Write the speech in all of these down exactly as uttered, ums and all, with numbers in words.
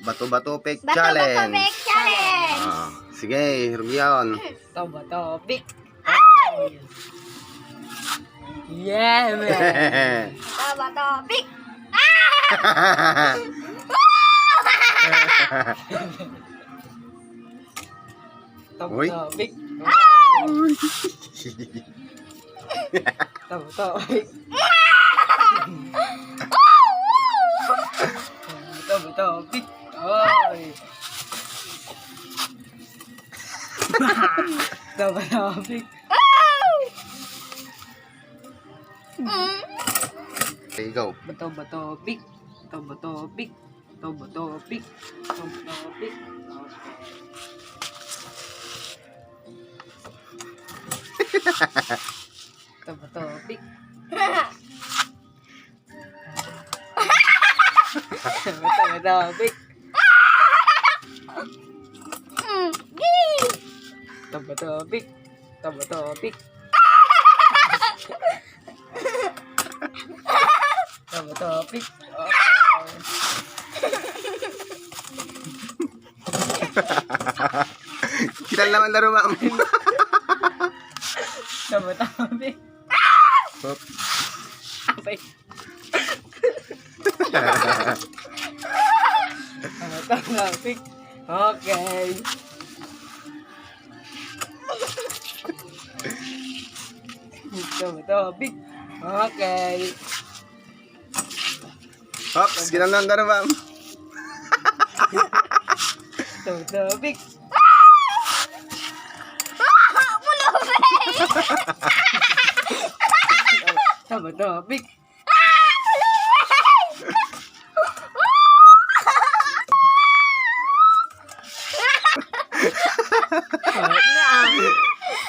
Bato-bato pick Bato-bato challenge. Pick challenge. Ah, sige, Rugion. Bato-bato pick. Ay! Yeah, man. Bato-bato pick. Ah! Uy. Bato-bato pick. Ah! Bato-bato pick. Bato-bato pick. Oy. Bato-bato pick. Okay, go. Bato-bato pick. Bato-bato pick. Bato-bato pick. Bato-bato pick. Bato-bato pick. Bato-bato pick. Bato-bato pick. Bato-bato pick. Bato-bato pick. Kita naman laro, ma'am. Bato-bato pick. Hop. Apay. Bato-bato pick. Okay. Bato-bato pick. Okay. Hops, ginanong ka na ba? Bato-bato pick. Bato-bato pick.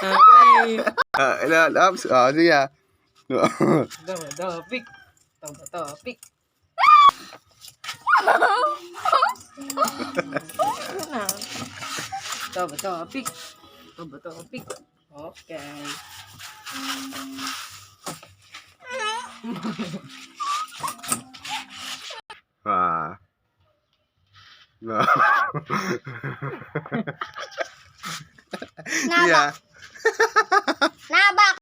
Okay. Ah, ilan, Hops? Ah, sige, ah. Bato-bato pick. Bato-bato pick. Bato-bato pick. Bato-bato pick. Okay. Ah. No. Nabak. Yeah. Nabak.